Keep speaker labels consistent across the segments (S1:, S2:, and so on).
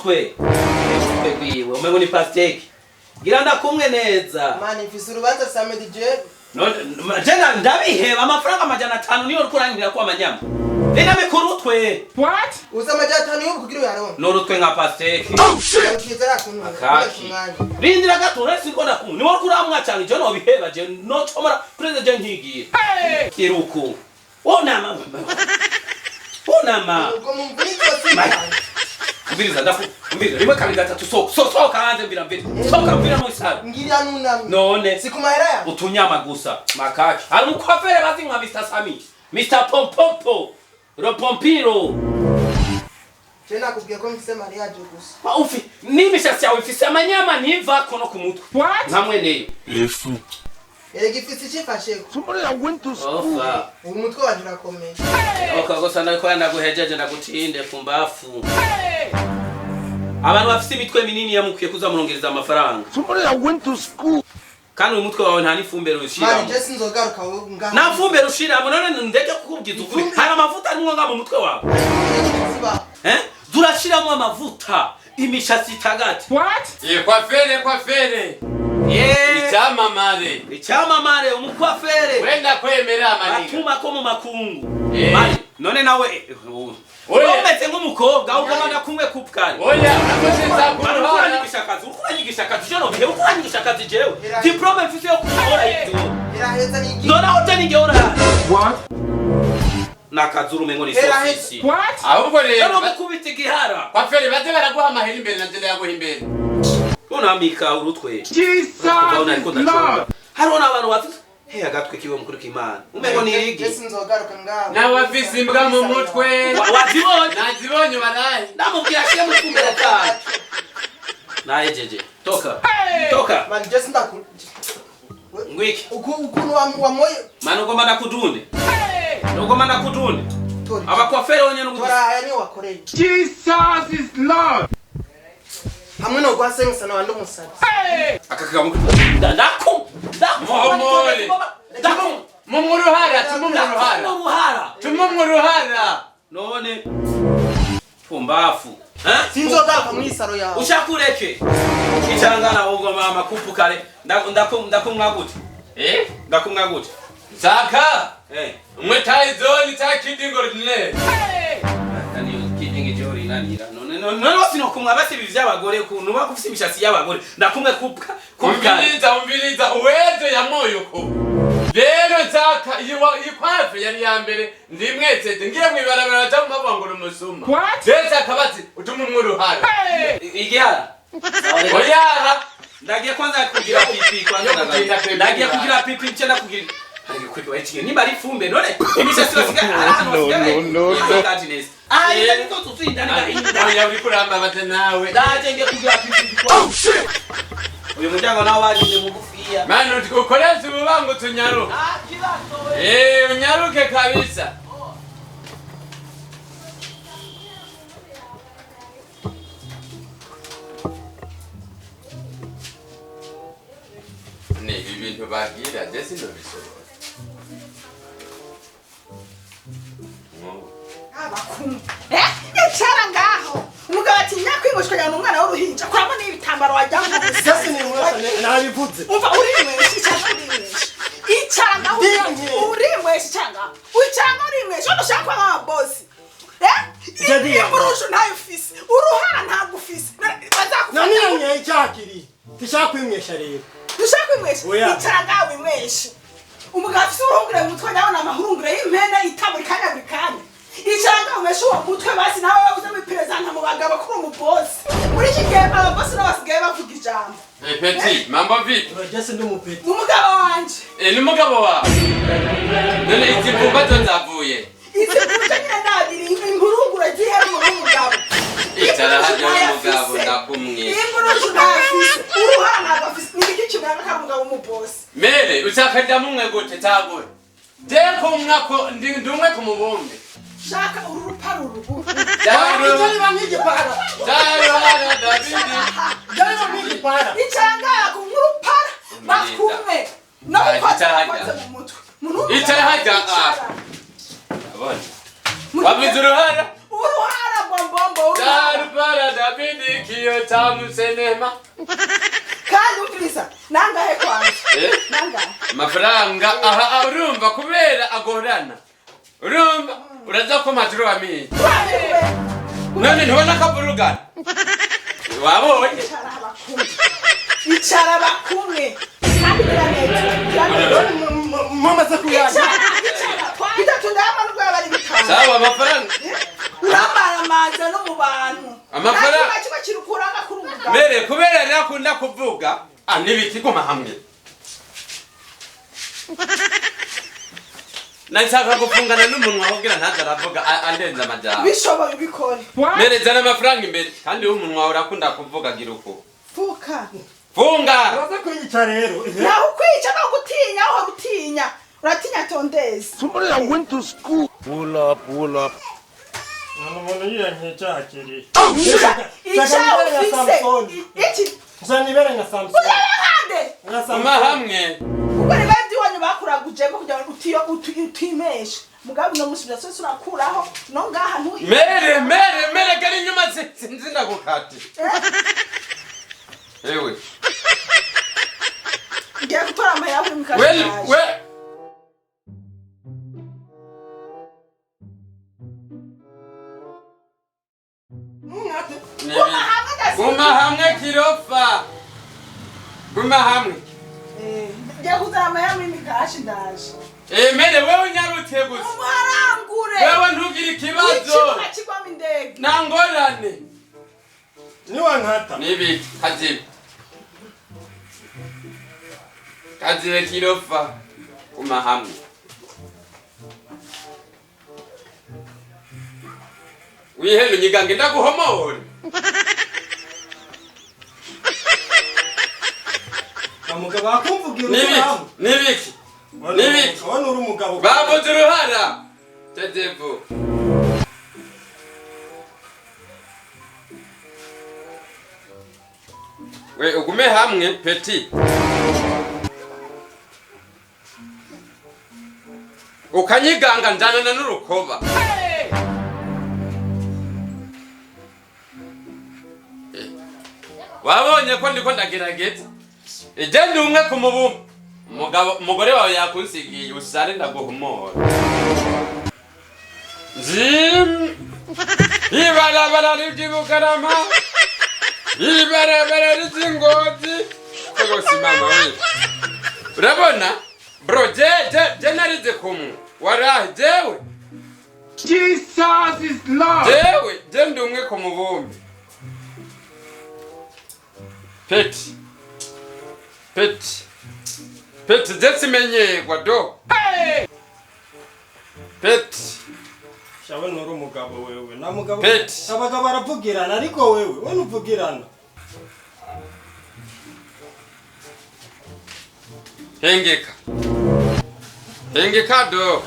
S1: Urutwe. Urutwe rwiwe umengo ni pastèque. Gira ndakumwe neza.
S2: Mani, mfise urubanza samedi je.
S1: None jena ndabiheba, amafaranga 500 niyo uriko urangirira ko amanyama. Reka mikurutwe.
S2: Uza 500 y'ubu kugira uyaronke.
S1: N'urutwe nka pastèque.
S2: Ukiza rakuntu.
S1: Kaki. Rindira gato, uretse ko ndakumwe. Niwe uriko uramwa cyane, je nobiheba, je nocomora perezida, je nkigira. Iruku. Onama. Onama.
S2: Ubwo mumvura izosi.
S1: Umviriza, ndaku. Umviriza, rimwe, kabiri, gatatu, so so soka hanze, mvira, mvira. Soka, mvira mu isaro.
S2: Ngira nunamye.
S1: None
S2: Si ku mahera yawe.
S1: Utunyama gusa, makaki. Hari umukwafere bazi nka Mr. Sami. Mr. Pompompo. Ropompiro.
S2: Je nakubwiye ko mfise mariage gusa.
S1: Wa ufi n'imishatsi yawe ifise amanyama ntivako no ku mutwe. Nka mweneyo.
S2: Erega ifise icifasheko.
S1: Ofa.
S2: Ubu umutwe wanje urakomeye.
S1: Oka gusa, ndako ndaguhejeje, ndagutinde pumbafu. Abantu bafise imitwe minini yamukwiye kuza murongereza amafaranga. Kandi uyu mutwe wawe nta n'ifumbire
S2: Mani,
S1: ushiramo.
S2: je sinzogaruka wowe ngaha.
S1: Nta fumbire ushiramo, none ndeke kukubwiza ukuri. Hari amavuta arimwo nga mu mutwe wawe.
S2: Ziba.
S1: Eh? Zurashiramo amavuta imishatsi itagate.
S3: Coiffeur, coiffeur.
S1: Yeah.
S3: Icyamamare.
S1: Icyamamare umukwafere.
S3: Wenda kwemera maniga.
S1: Batuma ko mu makungu.
S3: Eh.
S1: Mari, none nawe
S3: Oya.
S1: umeze nk'umukobwa ugomba kumwe kupkari.
S3: Oya, urakoze.
S1: Mara
S3: Nzakuruhara.
S1: uranyigisha akazi, uriko uranyigisha akazi, je nobihe, uriko uranyigisha akazi jewe. Diplôme mfise yo gukora ibyo.
S2: Iraheza ni.
S1: None aho je ninge urahari. Nakazuru umengo ni
S2: Hera.
S1: sosisi.
S3: Ahubwo rero
S1: Rero gukubita igihara.
S3: Coiffeur, baze baraguha amahera imbere, nanje ndayaguha imbere.
S1: Unamika urutwe. Hariho n'abantu bafise he agatwe kiwe mukuru k'Imana. Umengo ni
S2: Je
S1: igi.
S2: sinzogaruka ngaha.
S3: Nawe afise imbwa mu mutwe.
S1: Wazibonye?
S3: Nazibonye barayi.
S1: Ndamubwira ashyire mu fumbire cyane. Nahejeje. Toka. Toka.
S2: Mani, je sindaku.
S1: Ngwiki.
S2: Ukuntu wamoye.
S1: Mani, ugomba ndakudunde. Ugomba ndakudunde.
S2: Tori.
S1: Abakwafere wonyene uguti.
S2: Tora aya niyo wakoreye. Hamwe no guha senkisana wandi umusazi.
S1: Aka kagabo. Ndaku. Ndaku.
S3: Muhomore.
S1: Ndaku.
S3: Mumwe uruhara, tumwe uruhara.
S1: Ndaku uruhara.
S3: Tumwe uruhara.
S1: None. Pumbafu. Eh?
S2: Sinzogaruka mu isaro yawe.
S1: Ushaka ureke. Ichangana ugomba amakupu kare. Ndaku ndaku ndakumwa gute?
S3: Eh?
S1: Ndakumwa gute?
S3: Nshaka
S1: Eh.
S3: umwe tayizoni cya kidingo ordinaire.
S1: Kidingi jori nanira. None none none sinokumwa basi ibi vy'abagore kuntu bakufise imishatsi y'abagore. Ndakumwe kupka kupka.
S3: Umviriza, umviriza, uwezo ya moyo ko rero nshaka iyi coiffe yari ya mbere, ndimwetsete ngiye mwibarabara cyangwa mabangura umusuma. Rero nshaka bati utuma umwe uruhara.
S1: Igihara.
S3: Oyaha.
S1: Ndagiye kwanza kugira pipi kwanza.
S3: Yo kugenda kwemera.
S1: Ndagiye kugira pipi nce ndakugira. Ariko kuri wachiye nimba ari fumbe none imishatsi basigaye ahantu basigaye.
S4: No, no, no.
S1: Ah, ila niko tutsinda ndani.
S3: Oya, uriko urambabaza nawe.
S1: Ndaje ngiye kugira pipi kwa. Uyu muryango nawo bagize mugufiya.
S3: Mani, ukoresha ububangutse, unyaruke.
S1: Ah, kibazo we.
S3: Eh, unyaruke kabisa. Ni ibi bintu babwira je sinobishobora.
S5: Abakumu eh icara ngaho, umugabo ati nyakwiboshwe cyane umwana w'uruhinja, kuramo n'ibitambaro wajyamo.
S2: Sasa ni mwese nabivuze.
S5: Umva, urimwesha, icara, urimwesha, icara ngaho.
S2: Ndinye.
S5: Urimwesha, icara ngaho, wicara ngaho, urimwesha. Wenda ushaka kuba nk'ababosi eh.
S2: Jadi ya.
S5: Imburushu ntayo ufise, uruhara ntabwo ufise, bazakufata.
S6: Naniranye icyakiri tishaka kwimwesha rero.
S5: Dushaka kwimwesha.
S6: Oya.
S5: Icara ngaho wimweshe. Umugabo afise uruhungure mu mutwe, nawe ni amahurungure y'impene ita buri kanya, buri kanya. Icara ngaho umweshe uwo mutwe basi, nawe uze wiperezanta mu bagabo kuri umubosi. Muri iki gihe ababosi nabo basigaye bavuga ijambo.
S3: Eh, petit, mambo vipi?
S6: Urajya ndi umupeti.
S5: Umugabo wanje.
S3: Eh, ni umugabo wawe. None izi mvumba zo zavuye?
S5: Izi mvunja nyine ndabiri impurungure zihera umuntu w'umugabo.
S3: Icara hajya w'umugabo ndakumwe.
S5: Imburushu ntafise, uruhara ntabwo afise, ni iki kimuranga ko ari umugabo w'umubosi?
S3: Mere, ushaka ndamumwe gute tagure? Je kumwa ko ndi ndumwe ku mubumbe.
S5: Shaka uru rupara urubu.
S6: Ibyo niba nk'igipara.
S3: Daruhara Davidi.
S6: Ibyo niba nk'igipara.
S5: Icara ngaho nk'urupara bakumwe no
S3: Ah,
S5: gukoza
S3: icara hajya.
S5: ukoze mu mutwe. Muntu w'umugabo,
S3: Icara hajya, ah.
S5: icara.
S3: Abona. Wavuze uruhara?
S5: Uruhara bombombo, uruhara.
S3: Darupara. Davidi kiyo tamusenema.
S5: Kandi umviriza, nangahe kwanza?
S3: Eh?
S5: Nangahe?
S3: Amafaranga aha urumva kubera agorana. Urumva uraza ko mpaturo wamiye. None ntubona ko avurugana? Wabonye?
S5: Icara abakumwe, icara abakumwe, kandi gira neza, gira neza.
S6: Mumaze kuyana.
S5: Icara, icara. Bitatu ndayamanurwa yaba ari bitanu.
S3: Sawa, amafaranga.
S5: Uramaramaza no mu bantu.
S3: Amafaranga.
S5: Nta kimwe kirukuranga kuri umugabo.
S3: Mere kubera rero akunda kuvuga, ah nibiki guma hamwe. Nashaka gufungana n'umunwa kugira ntaze aravuga andenza amajambo.
S5: Bishoboye ubikore.
S3: Mere zana amafaranga imbere kandi uwo umunwa wawe urakunda kuvuga, gira uko.
S5: Fuka.
S3: Funga.
S6: Uraza kunyica rero.
S5: Naho ukwica no gutinya, aho gutinya uratinya tondezi.
S4: Somebody that went to school. Pull up, pull up.
S6: Umuntu yiyankiye cyakiri.
S5: Icyaha ufise iki?
S6: Nsa nibere nka Samson.
S5: Urabahande.
S6: Nka
S3: Guma
S6: Samson.
S3: hamwe.
S5: Kuko niba iby'iwanyu bakuragujemo kugira ngo utimeshe mugabo uno munsi byose urakuraho no ngaha ntuhi.
S3: Mere mere mere gari inyuma sinzi ndagukati. Ewe.
S5: Ngiye gutora amahera kuri
S3: We
S5: mukashaje.
S3: we
S5: Guma hamwe ndasi.
S3: Guma hamwe kirofa. Guma hamwe.
S5: Ngiye kuzana amahera muri mikashi, ndaje.
S3: Eh, mere wewe unyarutse gusa.
S5: Umuharangure.
S3: Wewe ntugire ikibazo.
S5: Ikibuga kigwamo indege.
S3: Nta ngorane.
S6: Niwankata.
S3: Nibiki kazibe. Kazibe kirofa. Guma hamwe. Wihebe nyigange ndaguhomora.
S6: Umugabo akumvugira
S3: Nibiki
S6: uruhara.
S3: nibiki. Nibiki.
S6: Wowe uri umugabo.
S3: Bavuze uruhara. Tedevu. We ugume hamwe petit. Ukanyiganga njanana n'urukoba. Eh, wabonye ko ndiko ndagerageza. Ije ndi umwe ku mubumbe. Umugabo umugore wawe yakunsigiye usare ndaguhumora. Zim. Ibarabara ry'ibugarama. Ibarabara ry'ingozi. Kose mama we. Urabona? Bro, je je je narize kumwe. Warahi jewe.
S4: Jesus is Lord.
S3: Jewe je ndi umwe ku mubumbe. Peti. Peti. Peti je simenyerwa do. Peti.
S6: Shawe nturi umugabo wewe. Na mugabo.
S3: Peti.
S6: Abagabo baravugirana ariko wewe we ntuvugirana.
S3: Hengeka. Hengeka do.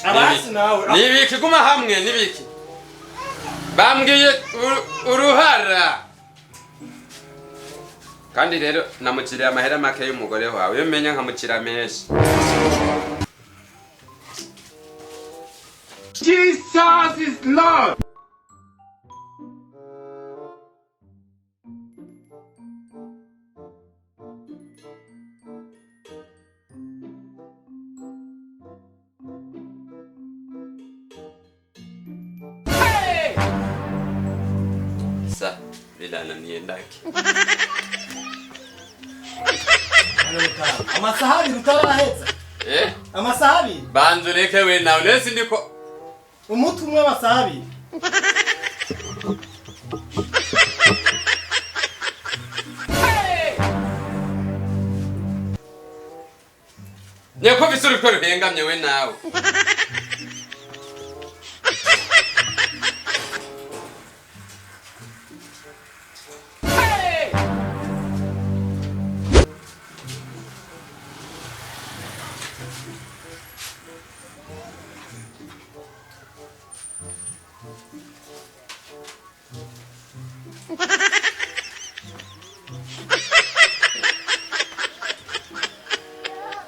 S6: Abasi nawe.
S3: Nibiki guma hamwe nibiki. Bambwiye uruhara. Kandi rero namukiriye amahera make y'umugore wawe. Iyo menya nkamukira menshi.
S4: Jesus is Lord.
S3: Sa bilana niendake.
S6: Amasaha abiri utaraheza.
S3: Eh?
S6: Amasaha abiri.
S3: Banza ureke we nawe nese ndiko
S6: Umutwe umwe amasaha abiri.
S3: Nyako vise uriko ruhengamye we nawe.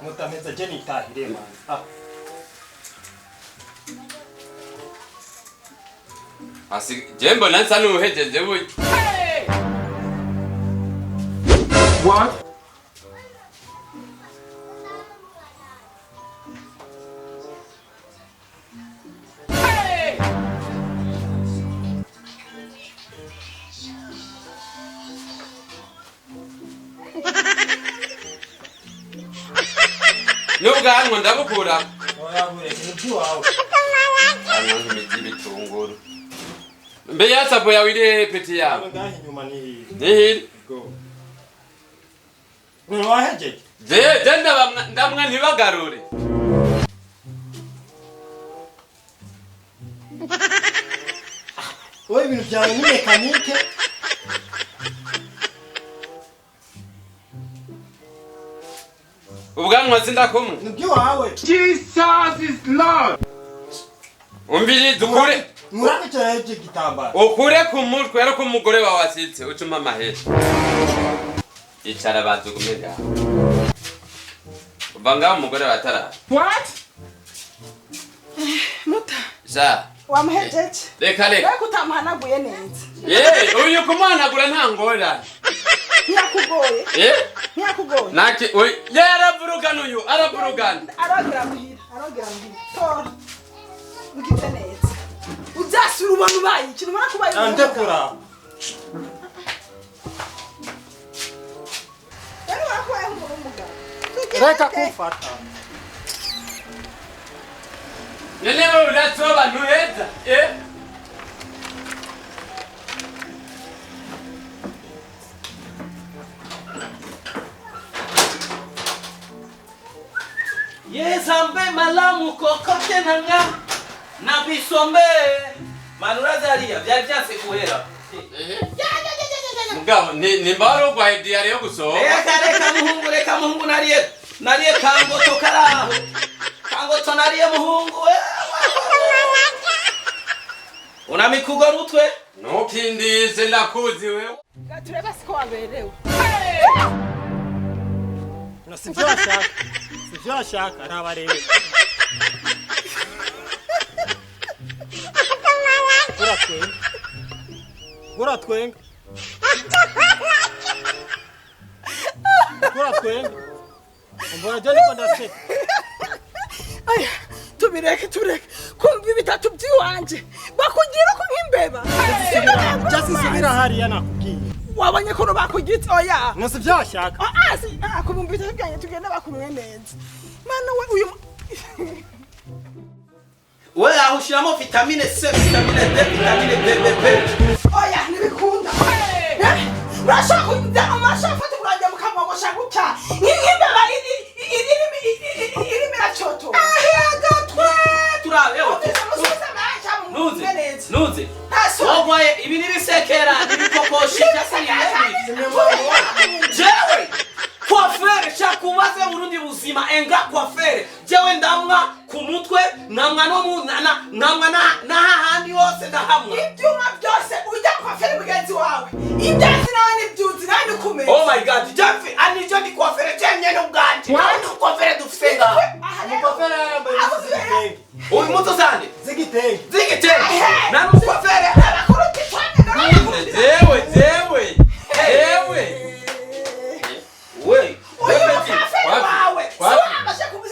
S6: Mutameza je nitahire man. Ah.
S3: Asi je mbona nsa n'uhejeje burya.
S4: What?
S3: N'ubwanwa ndabukura.
S6: Oya bureke ni iby'iwawe.
S3: Hano nk'imiti y'ibitunguru. Mbe ya sapo yawe iri hehe peti yawe?
S6: Ngaha inyuma ni hiri.
S3: Ni hiri?
S6: Go. None wahejeje?
S3: Je ndamwa ntibagarure.
S6: Wowe ibintu byawe ni mekanike.
S3: Ubwanwa sindakumwe.
S6: Ni iby'iwawe.
S4: Jesus is Lord.
S3: Umviriza ukure.
S6: Murake icyo gitambara.
S3: Ukure ku mutwe ariko umugore wawe asitse ucuma amahera. Icara baza ugume ngaho. Uva ngaho umugore watarara.
S4: What?
S5: Muta
S3: Ja.
S5: wamuhejeje?
S3: Reka reka.
S5: Reka utamuhanaguye neza.
S3: Uyu kumuhanagura nta ngorane.
S5: Ntiyakugoye. Ntiyakugoye.
S3: Naki uyu yaravurugana uyu aravurugana.
S5: Arogera muhira, arogera muhira. Tora. Ugize neza. Uzasura ubona ubaye ikintu ubona ko ubaye.
S6: Ndekura.
S5: Rero ubona ko ubaye nk'umuntu w'umugabo.
S6: Reka kumfata.
S3: None wowe urasoba ntuheza?
S1: Yezambe malamu kokote nanga na bisombe manurazaria byari byanse guhera.
S3: Mugabo nimba wari urwaye diyare yo gusohoka.
S1: Reka reka muhungu, reka muhungu, nariye kangoto karaho. Kangoto nariye muhungu. Unamikugo rutwe?
S3: Ntukindishe ndakuzi wewe.
S5: Tureba siko waberewe.
S6: No sivyo ashaka. Sivyo ashaka arabareba. Uratwenga. Uratwenga. Uratwenga. Mbona je niko ndaseka.
S5: Aya, tubireke tubireke. Kumva ibitatu by'iwanje. Bakugira ko nk'imbeba.
S6: Just subira hariya nakubwiye.
S5: Wabonye ko bakugitse oya.
S6: No sivyo ashaka.
S5: Ah si, kumva ibitatu byanje tugenda bakumwe neza. Mana we uyu
S1: We aho ushiramo vitamine C, vitamine D, vitamine B, B, B.
S5: Oya ntibikunda. Urashaka kujya umashaka fata ubwanjye mukamwogosha gutya. Nk'imbeba irimi iracoto.
S1: Agatwe turabe.
S5: Nuze.
S1: Nuze. Wogwaye ibi nibisekera nibikokoshi jewe coiffeur shakubaze Burundi buzima enga coiffeur jewe ndamwa ku mutwe namwa no mu namwa na hahandi hose ndahamwa
S5: ibyuma byose ujya coiffeur mugenzi wawe ibyazi nawe nibyuzi nawe nikumenya.
S1: Oh my god, Jeffy anijo ndi coiffeur cyenye n'ubwanje ndi coiffeur dufise ngaho.
S6: Umucoiffeur yambaye zigitenge.
S1: Uyu muto sande
S6: Zigitenge.
S1: Zigitenge. Na n'umucoiffeur
S5: abakuruti cyane.
S3: Jewe jewe. Jewe.
S1: We.
S5: Uyu mucoiffeur wawe.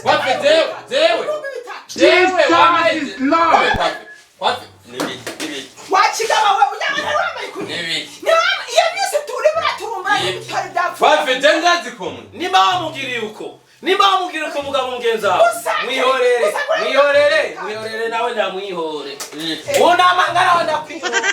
S3: Wapi jewe jewe.
S4: Jesus is Lord.
S3: Wapi nibiki nibiki.
S5: Wachigaba we ujya wambaye kuri.
S3: Nibiki.
S5: Iyo byose turi buraturumba ibitari byapfa.
S3: Wapi je ndazi kumwe.
S1: Nimba wamugiriye uko. Nimba wamugiriye uko mugabo mugenzi wawe. Mwihorere. Mwihorere. Mwihorere nawe ndamwihore. Unamanga nawe ndakwihorere.